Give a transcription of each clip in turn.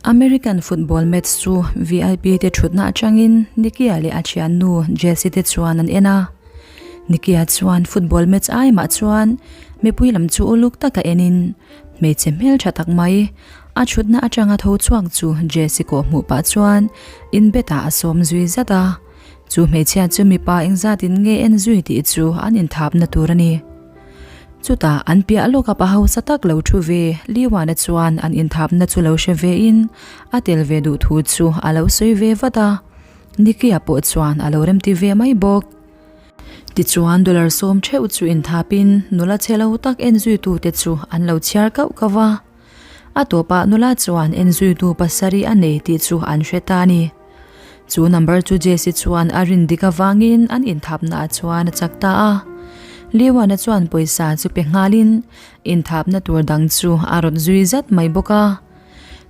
American football match chu VIP te thutna atangin Nicky-a leh a thiannu Jessie te chuan an en a. Nicky-a chuan football match ai mah chuan mipui lam chu uluk taka enin hmeichhe hmeltha tak mai a thutna atanga tho chhuak chu Jessie kawh hmuh pah chuan in bet ah a sawm zui zat a. Chu hmeichhia chu mipa engzatin nge en zui tih chu an inthapna tur a ni. Chutah an piah lawk a pa hausa tak lo thu ve Liwana chuan an inthapna chu lo hre vein a tel ve duh thu chu a lo sawi ve vat a, Nicky-a pawh chuan a lo remti ve mai bawk. Tichuan dollar sawm theuh chu inthapin nula chhe lo tak en zuitute chu an lo chhiar kauh kauh va. A tawpah nula chuan en zuitu pasarih a nei tih chu an hre ta a ni. Chu number chu Jesse chuan a rin dik avangin an inthapna ah chuan a chak ta a. Liwana chuan pawisa chu pe nghalin inthapna tur dang chu a rawt zui zat mai bawk a.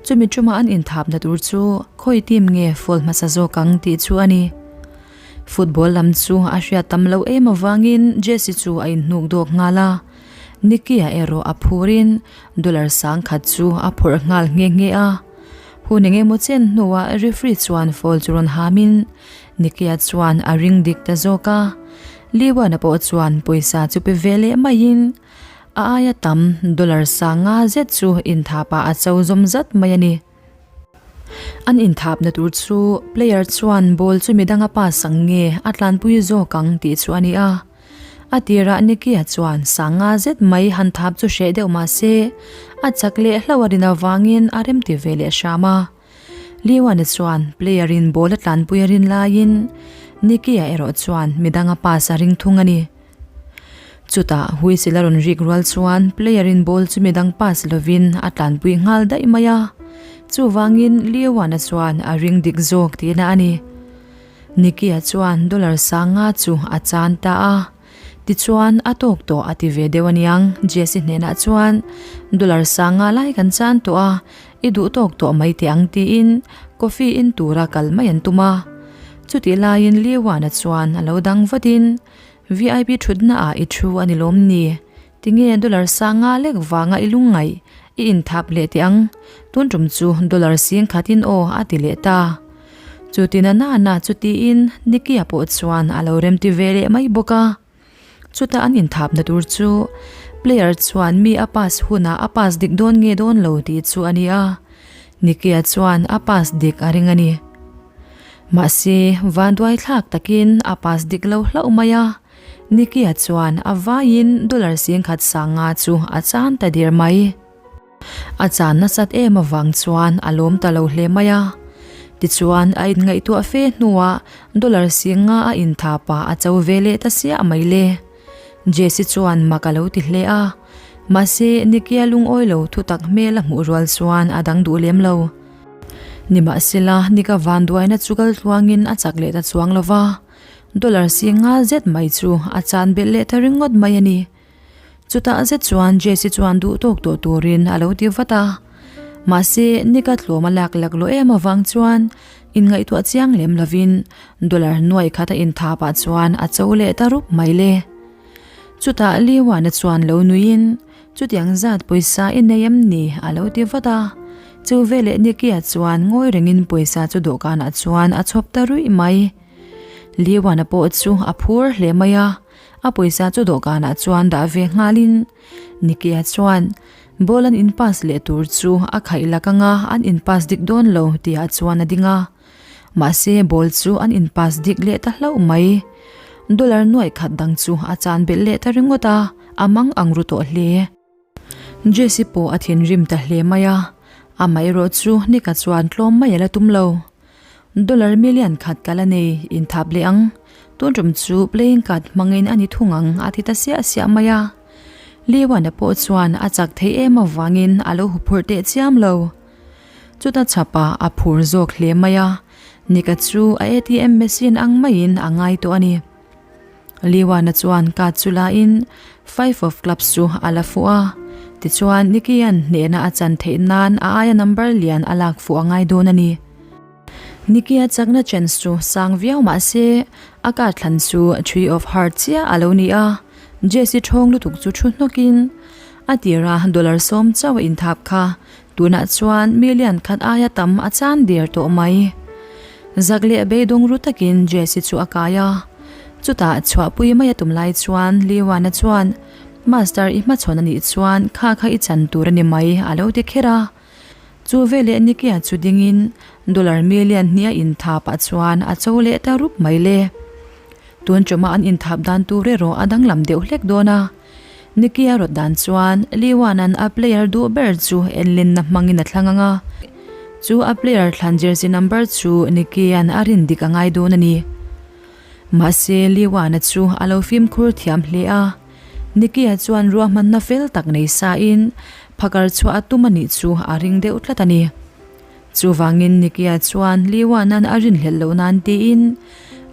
Chumi tuma an inthapna tur chu khawi team nge foul hmasa zawk ang tih chu a ni. Football lam chu a hriat tam loh em avangin Jesse chu a inhnuk dawk nghal a. Nicky-a erawh a phurin dollar sangkhat chu a phawrh nghal nghe nghe a. Hun eng emaw chen hnuah referee chuan foul chu rawn hamin Nicky-a chuan a ring dik ta zawk a. Liwana pawh chuan pawisa chu pe ve leh maiin a aia tam dollar sanga zet chu inthapah a cho zawm zat mai a ni. An inthapna tur chu player chuan ball chu midanga pass ang nge a tlanpui zawk ang tih chu a ni a. A tirah Nicky-a chuan sanga zet mai han thap chu hreh deuh mah se, a chak leh hlauh a rin avangin a remti ve leh hram a. Liwana chuan player-in ball a tlanpui a rin laiin Nicky-a erawh chuan midanga pass a ring thung a ni. Chutah whistle a rawn rik rual chuan player-in ball chu midang pass lovin a tlanpui nghal daih mai a, chuvangin Liwana chuan a ring dik zawk tihna a ni. Nicky-a chuan dollar sanga chu a chan ta a, tichuan a tawk tawh a ti ve deuh aniang. Jesse hnenah chuan, Dollar sanga lai kan chan tawh a, i duh tawk tawh mai teh ang tiin coffee in tura kal mai an tum a. Chutih laiin Liwana chuan a lo dang vatin, VIP thutna ah i thu a ni lawm ni? Tinge dollar sanga lek vanga i lungngaih i inthap leh teh ang? Tun tum chu dollar sing khatin aw a ti leh ta. Chuti na na na chu tiin Nicky-a pawh chuan a lo remti ve leh mai bawk a. Chuta an inthapna tur chu player chuan mi a pass hunah a pass dik dawn nge dawn lo tih chu a ni a. Nicky-a chuan a pass dik a ring a ni. Mahse, vanduai thlak takin a pass dik lo hlauh mai a. Nicky-a chuan a vaiin dollar singkhat sanga chu a chan ta der mai. A chan nasat em avang chuan a lawm ta lo hle mai a. Tichuan a inngaihtuah fe hnuah dollar singa a inthap a a cho ve leh ta siah mai le. Jesse chuan mak a lo ti hle a. Mahse Nicky-a lungawi lo thutak hmel a hmuh rual chuan a dang duh lem lo. Nimahsela Nick-a vanduaina chu kal tluangin a chak leh ta chuang lo va. Dollar singa zet mai chu a chan belh leh ta ringawt mai a ni. Chutah zet chuan Jesse chuan duh tawk tawh turin a lo ti vat a. Mahse, Nick-a tlawm a lak lak lawh em avang chuan inngaihtuah chiang lem lovin dollar nuai khat a inthap ah chuan a cho leh ta rup mai le. Chutah Liwana chuan lo nuiin, Chutiang zat pawisa i nei em ni? a lo ti vat a. Chu veleh Nicky-a chuan ngawi rengin pawisa chu dawhkanah chuan a chhawp ta ruih mai. Liwana pawh chu a phur hle mai a. A pawisa chu dawhkanah chuan dah ve nghalin Nicky-a chuan ball an in pass leh tur chu a khaih lak anga an in pass dik dawn lo tihah chuan a ding a. Mahse ball chu an in pass dik leh ta hlauh mai. Dollar nuaih khat dang chu a chan belh leh ta ringawt a, a mang ang ru tawh hle. Jesse pawh a thinrim ta hle mai a, amaherawh chu Nick-a chuan tlawm mai a la tum lo. Dollar million khat ka la nei inthap leh ang, tun tum chu playing card hmangin a ni thung ang a ti ta siah siah mai a. Liwana pawh chuan a chak thei em avangin a lo huphurh teh chiam lo. Chuta chhapah a phur zawk hle mai a, Nick-a chu a ATM machine ang maiin a ngai tawh a ni. Liwana chuan card chu la in five of clubs chu a la fuh a, tichuan Nicky-a'n hnehna a chan theih nan a aia number lian a lak fuh a ngai dawn a ni. Nicky-a chakna chance chu sang viau mah se a card thlan chu three of heart chiah a lo ni a, Jesse thawng lutuk chu thu hnawkin a tira dollar sawm chauh a inthap kha. Tunah chuan million khat aia tam a chan der tawh mai. Zak leh beidawng ru takin Jessie chu a kai a. Chutah chhuahpui mai a tum lai chuan Liwana chuan, Master i hmachhawn a nih chuan kha kha i chan tur a ni mai a lo ti kher a. Chu veleh Nikia chu dingin dollar million hnih a inthap ah chuan a cho leh ta rup mai le. Tun ṭawma an inthap dan tur erawh a danglam deuh hlek dawn a. Nikia rawt dan chuan Liwanan a player duh ber chu enlenna hmangin a thlang ang a. Chu a player thlan jersey number chu Nikia'n a rin dik a ngai dawn a ni. Mahse Liwana chu a lo fimkhur thiam hle a. Nikia chuan ruahmanna fel tak nei sain phakar chhuah a tum a nih chu a ring deuh tlat a ni. Chuvangin Nikia chuan Liwana'n a rinhlelh loh nan tiin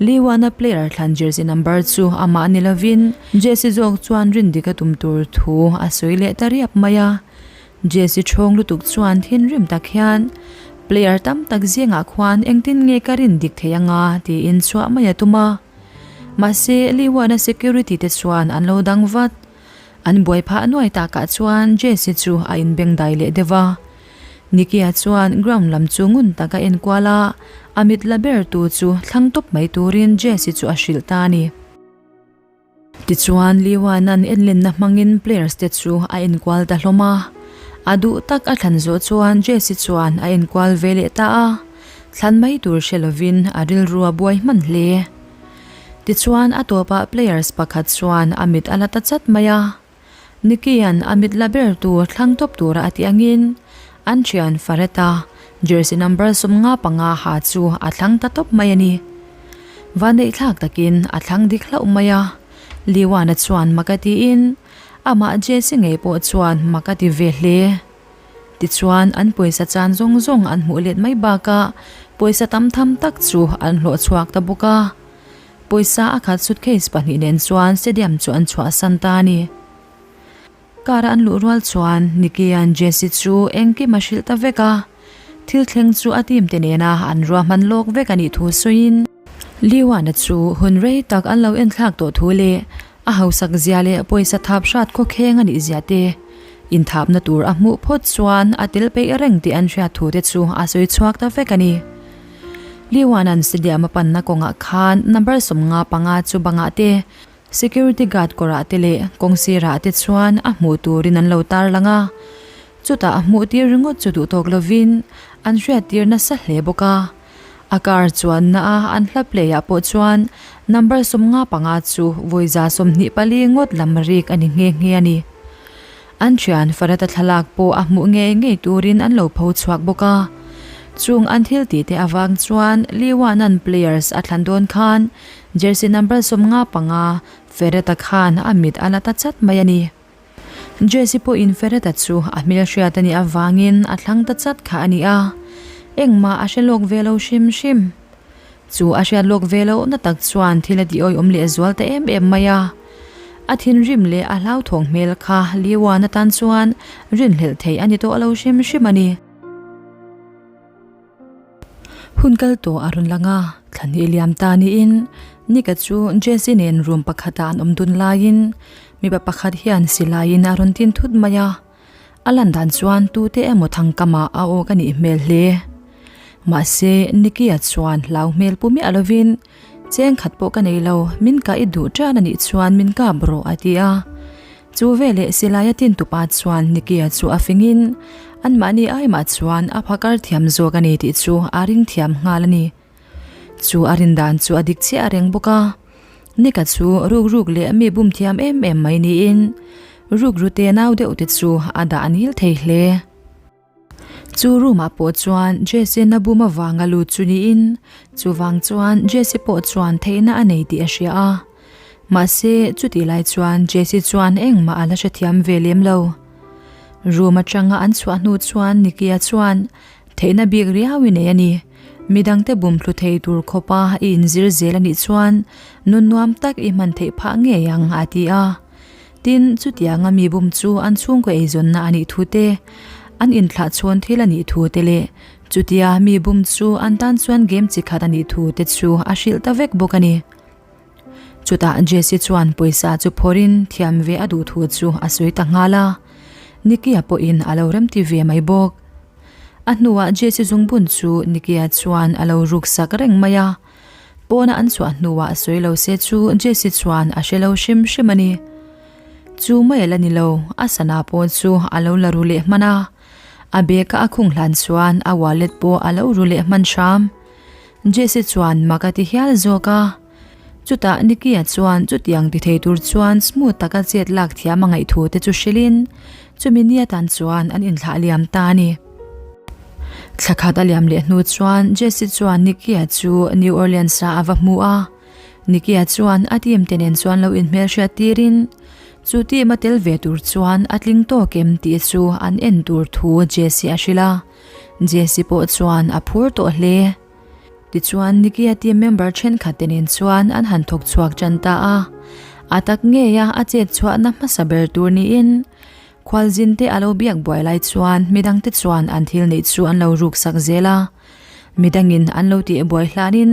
Liwana player thlan jersey number chu amah ni lovin Jesse zawk chuan rindik a tum tur thu a sawi leh ta riap mai a. Jesse ṭhawng lutuk chuan thinrim tak hian player tam tak zingah khuan engtin nge ka rindik thei anga tiin chhuah mai a tum a. Mahse Liwana security te chuan an lo dang vat. An buai phah nuai takah chuan Jesse chu a inbengdai leh deuh a. Nikia chuan ground lam chu ngun tak a enkual a, a mit la ber tu chu thlang tawp mai turin Jesse chu a hrilh ta a ni. Tichuan Liwanan enlenna hmangin players te chu a enkual ta hlawm a, a duh tak a thlan zawh chuan Jesse chuan a enkual ve leh ta a, thlan mai tur hre lovin a rilru a buai hman hle. Tichuan a tawpah players pakhat chuan a mit a la ta chat mai a. Nicky-a'n a mit la ber tur thlang tawp tura a tih angin an thian Fareta jersey number 55 ha chu a thlang ta tawp mai a ni. Vaneihthlak takin a thlang dik hlauh mai a, Liwana chuan mak a tiin amah Jesse ngei pawh chuan mak a ti ve hle. Tichuan an pawisa chan zawng zawng an hmuh let mai bakah pawisa tam tham tak chu an hlawh chhuak ta bawk a. Pawisa a khat suitcase pahnih nen chuan stadium chu an chhuahsan ta a ni. Car a an luh rual chuan Nicky-a'n Jesse chu engkim a hrilh ta vek a, thil thleng chu a team te nena an ruahman lawk vek a nih thu sawiin. Liwana chu hun rei tak an lo enthlak tawh thu leh a hausak zia leh pawisa thap hrat khawkheng a nih zia te, inthapna tur a hmuh phawt chuan a tel peih reng tih an hriat thu te chu a sawi chhuak ta vek a ni. Liwanan stadium a panna kawngah khan number 55 chu bangah te, security guard kawrah te leh kawng sirah te chuan a hmuh turin an lo tarlang a. Chutah a hmuh tir ringawt chu duh tawk lovin an hriat tir nasa hle bawk a. A car chuanna a an hla play ah pawh chuan number 55 chu vawi 24 ngawt lam rik a ni nghe nghe a ni. An thian Farata thlalak pawh a hmuh ngei ngei turin an lo pho chhuak bawk a. Chung an thil tih te avang chuan Liwanan players a thlan dawn khan jersey number 55 Ferreta khan a mit a la ta chat mai a ni. Jersey pawhin Ferreta chu a hmelhriat a nih avangin a thlang ta chat kha a ni a, engmah a hre lawk ve lo hrim hrim. Chu a hriat lawk ve lohna tak chuan thil a tih awihawm leh zual ta em em mai a. A thinrim leh a hlauthawng hmel kha Liwan atan chuan rinhlelh theih a ni tawh lo hrim hrim a ni. Hun kal tawh a rawn lang a, thla hnih liam ta niin Nika chu Jesse nen room pakhatah an awm dun laiin mipa pakhat hian silaiin a rawn tin thut mai a. A lan dan chuan tute emaw thangkamah a awk a nih hmel hle. Mahse, Nicky-a chuan hlau hmel pu miah lovin, Cheng khat pawh ka nei lo, min kah i duh ṭan a nih chuan min kap rawh a ti a. Chu veleh silaia tintupa chuan Nicky-a chu a fingin, anmahni aimah chuan a phakar thiam zawk a ni tih chu a ring thiam nghal a ni. Chu a rin dan chu a dik chiah reng bawk a. Nika chu ruk ruk leh mi bum thiam em em mai niin ruk rute nau deuh te chu a dah nil thei hle. Chu room ah pawh chuan Jesse na bum avanga lut chu niin chuvang chuan Jesse pawh chuan theihna a nei tih a hria a. Mahse chutih lai chuan Jesse chuan engmah a la hrethiam ve lem lo. Room atanga an chhuah hnu chuan Nicky-a chuan Theihna bik riau i nei a ni. Midangte bumthlu thei tur khawpa i inzir zel a nih chuan nun nuam tak i hman theih phah ngei ang, a ti a. Tin, chutianga mi bum chu an chhungkaw eizawnna a nih thu te, an inthlah chhawn thil a nih thu te leh chutia mi bum chu an tan chuan game chi khat a nih thu te chu a hrilh ta vek bawk a ni. Chutah Jesse chuan pawisa chu phawrhin thiam ve a duh thu chu a sawi ta nghal a. Nicky-a pawhin a lo remti ve mai bawk. A hnuah Jesse zungbun chu Nicky-a chuan a lo ruksak reng mai a. Pawna an chhuah hnuah sawi lo se chu Jesse chuan a hre lo hrim hrim a ni. Chu mai a la ni lo, a sana pawh chu a lo la ru leh hman a. A bag-a a khung hlan chuan a wallet pawh a lo ru leh hman hram. Jesse chuan mak a ti hial zawk a. Chutah Nicky-a chuan chutiang ti thei tur chuan smooth taka chet lak thiam a ngaih thu te chu hrilhin chumi ni atan chuan an inthlah liam ta a ni. Thla khat a liam leh hnu chuan Jesse chuan Nicky-a chu New Orleans-ah a va hmu a. Nicky-a chuan a team te nen chuan lo inhmelhriat tirin chu team a tel ve tur chuan a tling tawk em tih chu an en tur thu Jesse a hrilh a. Jesse pawh chuan a phur tawh hle. Tichuan Nicky-a team member thenkhat te nen chuan an han thawk chhuak tan ta a. A tak ngeia a chet chhuahna hmasa ber tur niin Khualzin te a lo biak buai lai chuan midangte chuan an thil neih chu an lo ruk sak zel a. Midangin an lo tih buai hlanin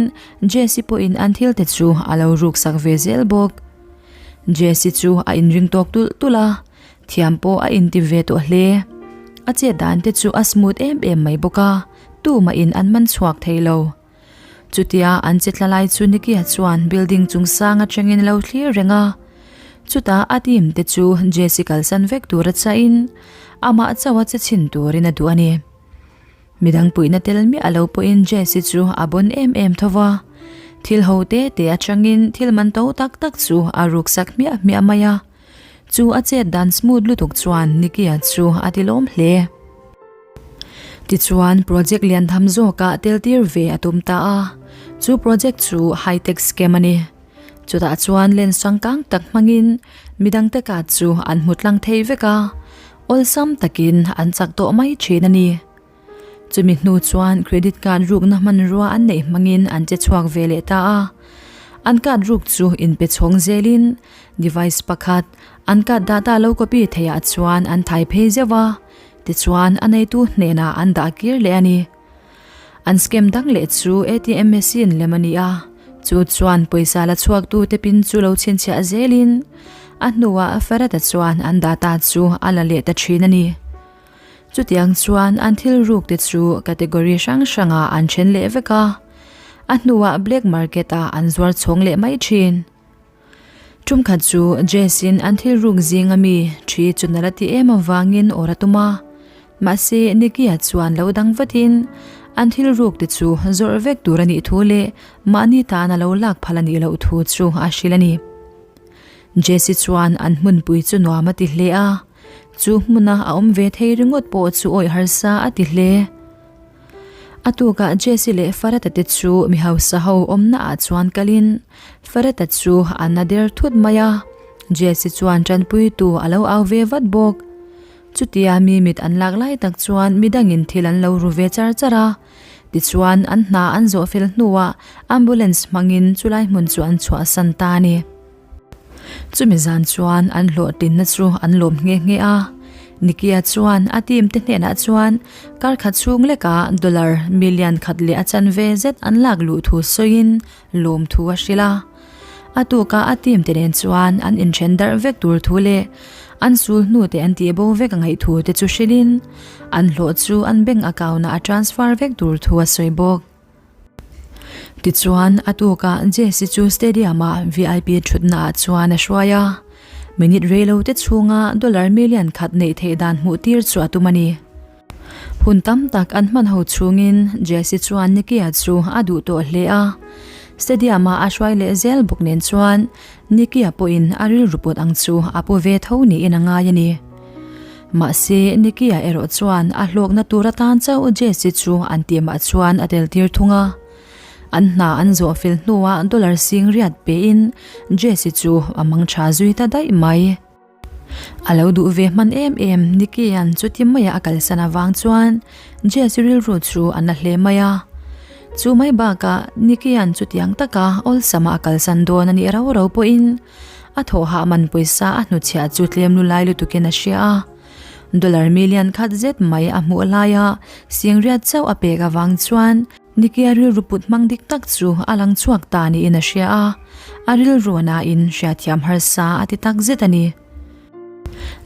Jesse pawhin an thil te chu a lo ruk sak ve zel bawk. Jesse chu a inring tawk tulh tulh a, thiam pawh a inti ve tawh hle. A chet dan te chu a smooth em em mai bawk a, tumahin an man chhuak thei lo. Chutia an che tla lai chu Nicky-a chuan building chung sang atangin a lo thlir reng a. Chutah a team te chu Jesse kalsan vek tura chahin amah chauh a che chhin turin a duh a ni. Midang puihna tel miah lo pawhin Jesse chu a bawn em em tho va. Thil ho te te atangin thil man to tak tak chu a ruksak hmiah hmiah mai a. Chu a chet dan smooth lutuk chuan Nicky-a chu a ti lawm hle. Tichuan project lian tham zawkah tel tir ve a tum ta a, chu project chu high tech scam a ni. Chutah chuan lens changkang tak hmangin midangte ka chu an hmu tlang thei vek a, awlsam takin an chak tawh mai thin a ni. Chumi hnu chuan credit card rukna hmanrua an neih hmangin an che chhuak ve leh ta a, an card ruk chu inpe chhawng zelin device pakhat an card data lo copy theiah chuan an thai phei zeuh a. Tichuan a neitu hnenah an dah kir leh a ni. An scam dang leh chu ATM machine lem a ni a, chu chuan pawisa la chhuaktute pin chu lo chhinchhiah zelin a hnuah Farata chuan an data chu a la leh ta thin a ni. Chutiang chuan an thil rukte chu category hrang hrangah an then leh vek a, a hnuah black market-ah an zuar chhawng leh mai thin. Tumkhat chu Jess-in an thil ruk zing a mi thi chu nala ti em avangin awr a tum a, mahse Nicky-a chuan lo dang vatin an thil ruk te chu zawrh vek tur a nih thu leh mahni tan a lo lak phal a nih loh thu chu a hrilh a ni. Jess-i chuan an hmunpui chu nuam a ti hle a, chu hmuna a awm ve thei ringawt pawh chu awih harsa a ti hle. A tukah Jesse leh Farata te chu mi hausa ho awmna ah chuan kalin Farata chu a na der thut mai a, Jesse chuan tanpuitu a lo au ve vat bawk. Chutia mi mit an lak lai tak chuan midangin thil an lo ru ve char char a, tichuan an hna an zawh fel hnuah ambulance hmangin chulai hmun chu an chhuahsan ta a ni. Chumi zan chuan an hlawhtlinna chu an lawm nghe nghe a. Nikia chuan a team te hnenah chuan kar khat chhung lekah dollar million khat leh a chanve zet an lak luh thu sawiin lawm thu a hrilh a. A tukah a team te nen chuan an inthen darh vek tur thu leh an sul hnu te an tih bo vek a ngaih thu te chu hrilhin an hlawh chu an bank account ah a transfer vek tur thu a sawi bawk. Tichuan, a tukah Jesse chu stadium-a VIP thutnaah chuan a hruai a, minute reilote chhunga dollar million khat neih theih dan hmuh tir chu a tum a ni. Hun tam tak an hman ho chhungin Jesse chuan Nicky-a chu a duh tawh hle a, stadium-a a hruai leh zel bawk nen chuan Nicky-a pawhin a rilru pawt ang chu a pu ve tho niin a ngai a ni. Mahse, Nicky-a erawh chuan a hlawkna tur atan chauh Jesse chu an tihmah chuan a tel tir thung a. An hna an zawh fel hnuah dollar sing riat pein Jesse chu a mang tha zui ta daih mai. A lo duh ve hman em em Nicky-a'n chuti maia a kalsan avang chuan Jesse rilru chu a na hle mai a. Chu mai bakah Nicky-a'n chutiang taka awlsama a kalsan dawn a nih rau rau pawhin A thawhah man pawisa a hnuchhiah chu tlem lu lai lutukin a hria a. Dollar million khat zet mai a hmuh laia singriat chauh a pek avang chuan Nicky-a rilru put hmang dik tak chu a lang chhuak ta niin a hria a, a rilru a nain hriatthiam harsa a ti tak zet a ni.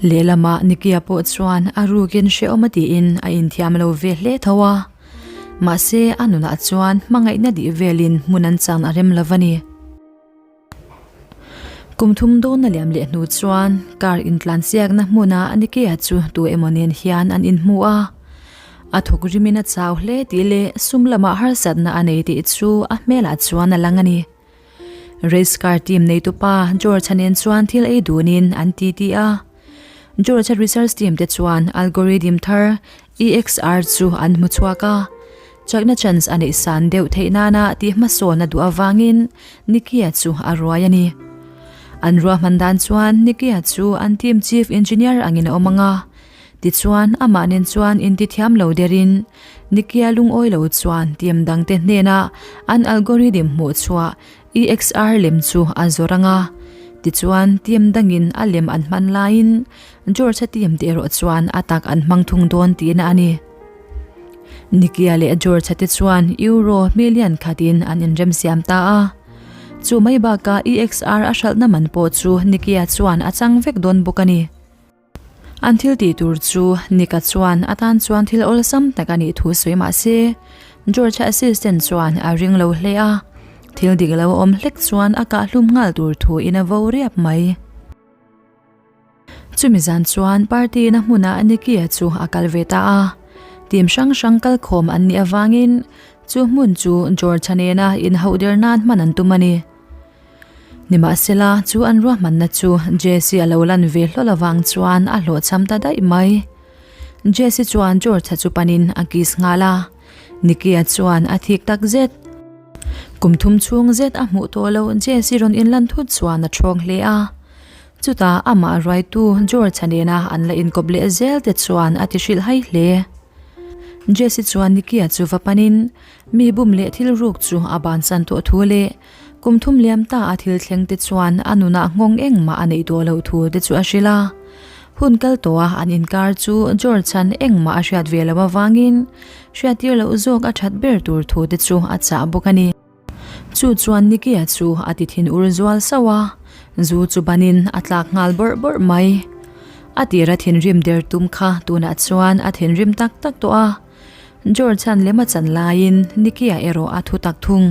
Lehlamah Nikia pawh chuan a rukin hrehawm a tiin a inthiam lo ve hle tho a. Mahse a nunah chuan hmangaihna dih velin hmun an chan a rem lo va ni. Kum thum dawn a liam leh hnu chuan car intlansiakna hmuna Nikia chu tu emaw nen hian an inhmu a. A thawk rimin a chau hle tih leh sum lamah harsatna a nei tih chu a hmelah chuan a lang a ni. Race car team neitupa George-a nen chuan thil ei dunin an titi a. George-a research team te chuan algorithm thar EXR chu an hmu chhuak a. Chakna chance a neih san deuh theih nana tih hmasawn a duh avangin Nicky-a chu a ruai a ni. An ruahman dan chuan Nicky-a chu an team chief engineer angin a awm ang a. Tichuan, amah nen chuan intithiam lo derin Nicky-a lungawi lo chuan team dangte hnenah an algorithm hmuh chhuah EXR lem chu a zawr ang a. Tichuan, team dangin a lem an hman laiin George-a team te erawh chuan a tak an hmang thung dawn tihna a ni. Nikia leh George-a te chuan Euro million khatin an inremsiam ta a. Chu mai bakah EXR a hralhna man pawh chu Nikia chuan a chang vek dawn bawk a ni. An thil tih tur chu Nika chuan a tan chuan thil awlsam tak a nih thu sawi mah se, George-a assistant chuan a ring lo hle a. Thil dik lo awm hlek chuan a kah hlum nghal tur thu in a vo riap mai. Chumi zan chuan party na hmunah Nicky-a chu a kal ve ta a. Team hrang hrang kal khawm an nih avangin chu hmun chu George-a nena inhauh der nan hman an tum a ni. Nimahsela, chu an ruahmanna chu Jesse a lo lan ve hlawl avang chuan a hlawhchham ta daih mai. Jesse chuan George-a chu panin a kiss nghal a, Nicky-a chuan a thik tak zet. Kum thum chhung zet a hmuh tawh loh Jesse rawn inlan thut chuan a ṭhawng hle a. Chutah amah ruaitu George-a nena an la inkawp leh zel te chuan a ti hrilh hai hle. Jesse chuan Nicky-a chu va panin mi bum leh thil ruk chu a bansan tawh thu leh kum thum liam ta a thil thleng te chuan a nunah nghawng engmah a neih tawh loh thu te chu a hrilh a. Hun kal tawha an inkar chu George-a'n engmah a hriat ve loh avangin hriattir loh zawk a that ber tur thu te chu a chah bawk a ni. Chu chuan Nicky-a chu a ti thin ur zual sauh a, zu chu banin a tlak nghal bawrh bawrh mai. A tira thinrim der tum kha tunah chuan a thinrim tak tak tawh a. George-a'n lem a chan laiin Nicky-a erawh a thu tak thung.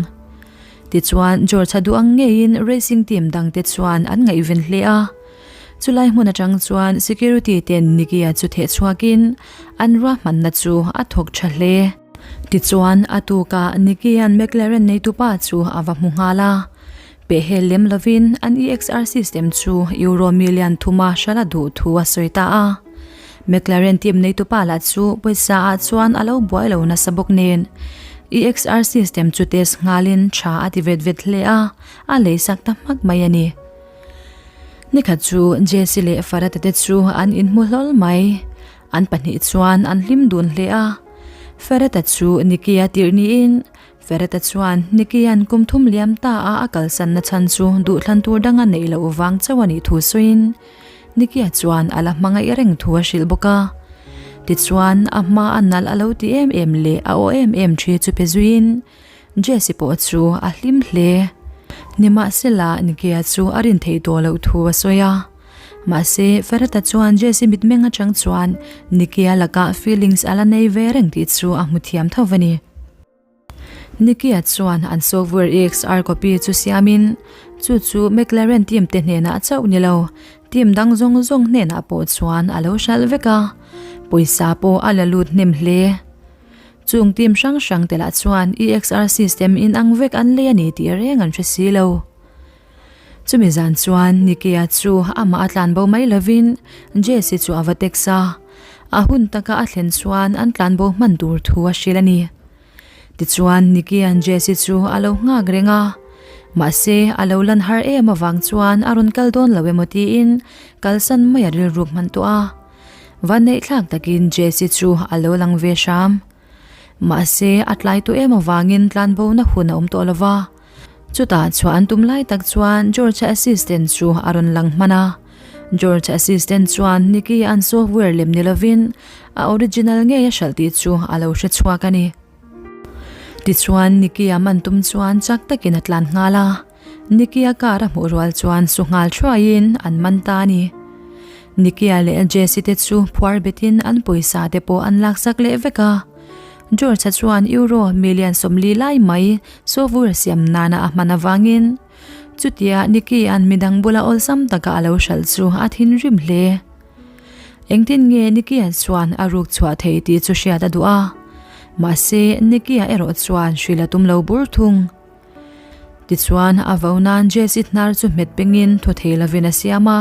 Tichuan George-a duh ang ngeiin racing team dangte chuan an ngaihven hle a. Chulai hmun atang chuan security ten Nicky-a chu theh chhuakin an ruahmanna chu a thawk tha hle. Tichuan, a tukah Nicky-a'n McLaren neitupa chu a va hmu nghal a. Pehhel lem lovin an EXR system chu Euro million thuma hrala duh thu a sawi ta a. McLaren team neitupa lah chu pawisa ah chuan a lo buai lo nasa bawk nen EXR system chu test nghalin tha a ti vet vet hle a, a leisak ta hmak mai a ni. Nikhat chu Jesse leh Farata te chu an inhmu hlawl mai. An pahnih chuan an hlim dun hle a. Ferreta chu Nicky-a tirh niin, Ferreta chuan Nicky-a'n kum thum liam ta a a kalsanna chhan chu duhthlan tur danga neih loh vang chauh a nih thu sawiin Nicky-a chuan a la hmangaih reng thu a hrilh bawk a. Tichuan, a hma a nalh a lo ti em em leh a aw em em thi chu pe zuiin Jesse pawh chu a hlim hle. Nimahsela, Nicky-a chu a rin theih tawh loh thu a sawi a. Mahse, Ferrata chuan Jesse mitmeng atang chuan Nicky-a lakah feelings a la nei ve reng tih chu a hmu thiam tho a ni. Nicky-a chuan an software EXR copy chu siamin, chu chu McLaren team te hnenah chauh ni lo, team dang zawng zawng hnenah pawh chuan a lo hralh vek a, pawisa pawh a la lut hnem hle. Chung team hrang hrang te lah chuan EXR system inang vek an lei a ni tih reng an hre si lo. Chumi zan chuan Nicky-a chu amah a tlanbo mai lovin Jesse chu a va text a, a hun taka a thlen chuan an tlanbo hman tur thu a hrilh a ni. Tichuan Nicky-a'n Jesse chu a lo nghak reng a, mahse a lo lan har em avang chuan a rawn kal dawn lo emaw tiin kalsan mai a rilruk hman tawh a. Vanneihthlak takin Jesse chu a lo lang ve hram. Mahse a tlai tawh em avangin tlanbona hun a awm tawh lova. Chutah chhuah an tum lai tak chuan George-a assistant chu a rawn lang hman a. George-a assistant chuan Nicky an software lem ni lovin a original ngei a hralh tih chu a lo hre chhuak a ni. Tichuan Nicky-a man tum chuan chak takin a tlan nghal a. Nicky-a car a hmuh rual chuan su nghal thuaiin an man ta a ni. Nicky-a leh Jesse te chu phuar betin an pawisa te pawh an laksak leh vek a. George-a chuan euro million 40 lai mai software siam nana a hman avangin chutia Nicky-a'n midang bula awlsam taka a lo hralh chu a thinrim hle. Engtin nge Nicky-a chuan a ruk chhuah thei tih chu hriat a duh a, mahse Nicky-a erawh chuan hrilh a tum lo bur thung. Tichuan, a vo nan Jesse hnar chu hmet pengin thaw thei lovin a siam a.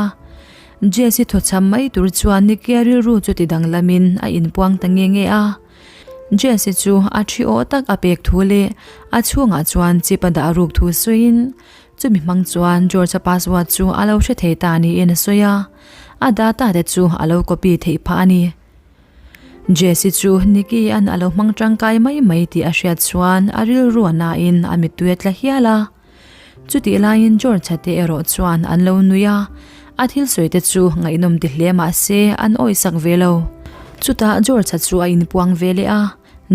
Jesse thaw cham mai tur chuan Nicky-a rilru chu ti danglamin a inpuang ta nge nge a. Jesse chu a thi aw tak a pek thu leh a chhungah chuan chip a dah ruk thu sawiin chumi hmang chuan George-a password chu a lo hre thei ta niin a sawi a, a data te chu a lo copy theih phah a ni. Jesse chu Nicky-a'n a lo hmang tangkai mai mai tih a hriat chuan a rilru a nain a mittui a tla hial a. Chutih laiin George-a te erawh chuan an lo nui a, a thil sawi te chu ngaihnawm ti hle mah se an awisak ve lo. Chutah George-a chu a inpuang ve leh a,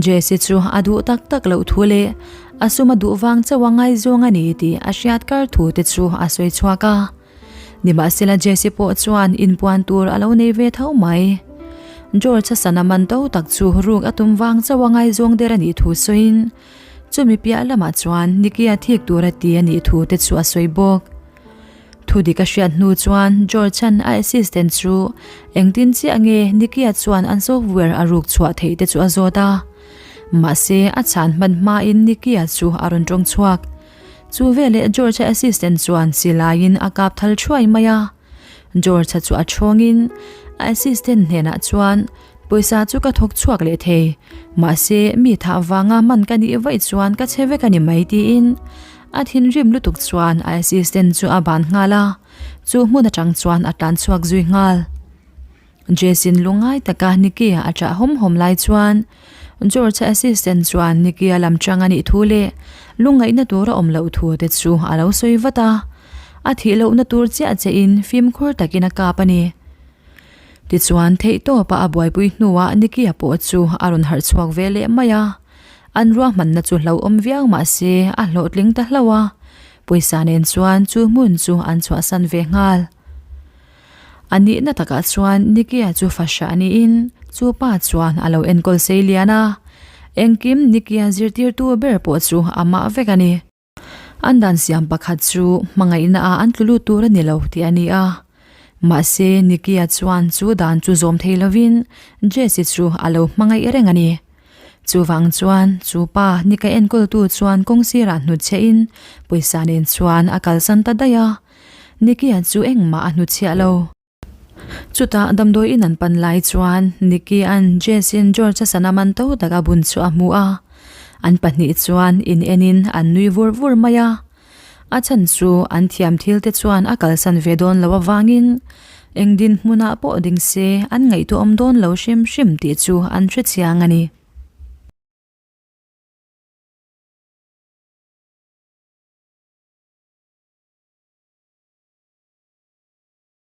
Jesse chu a duh tak tak loh thu leh a sum a duh vang chauh a ngaizawng a ni tih a hriat kar thu te chu a sawi chhuak a. Nimahsela Jesse pawh chuan inpuan tur a lo nei ve tho mai. George-a sana man to tak chu ruk a tum vang chauh a ngaizawng der a nih thu sawiin chumi piah lamah chuan Nicky-a thik tur a ti a nih thu te chu a sawi bawk. Thu dik a hriat hnu chuan George-a'n a assistant chu engtin chiah nge Nicky-a chuan an software a ruk chhuah theih te chu a zawt a. Mahse a chhan hman hmain Nicky-a chu a rawn tawng chhuak. Chu veleh George-a assistant chuan silaiin a kap thal thuai mai a. George-a chu a chhawngin a assistant hnenah chuan, Pawisa chu ka thawk chhuak leh thei, mahse mi thah vanga man ka nih vaih chuan ka che vek a ni mai tiin a thinrim lutuk chuan a assistant chu a ban nghal a, chu hmun atang chuan a tlan chhuak zui nghal. Jason lungngai taka Nicky-a a ṭah hawm hawm lai chuan George-a assistant chuan Nicky-a lam ṭang a nih thu leh lungngaihna tur a awm loh thu te chu a lo sawi vat a, a thih lohna tur chiah chein fimkhur takin a kap a ni. Tichuan theihtawpa a buaipui hnuah Nicky-a pawh chu a rawn harh chhuak ve leh mai a, an ruahmanna chu hlauhawm viau mah se a hlawhtling ta hlauh a, pawisa nen chuan chu hmun chu an chhuahsan ve nghal. A nihna takah chuan Nicky-a chu fahrah niin chu pa chuan a lo enkawl sei lian a, engkim Nicky-a zirtirtu ber pawh chu amah vek a ni. An dan siam pakhat chu hmangaihna ah an tlu lut tur a ni lo tih a ni a, mahse Nicky-a chuan chu dan chu zawm thei lovin Jesse chu a lo hmangaih reng a ni. Chuvang chuan chu pa Nick-a enkawltu chuan kawng sirah hnutchhehin pawisa nen chuan a kalsan ta daih a. Nicky-a chu engmah a hnuchhiah lo. Chutah damdawi in an pan lai chuan Nicky-a'n Jess-in George-a sana man to tak a bun chu a hmu a. An pahnih chuan in enin an nui vur vur mai a. A chhan chu an thiam thil te chuan a kalsan ve dawn lo avangin eng dinhmunah pawh ding se an ngaihtuahawm dawn lo hrim hrim tih chu an hrechiang a ni.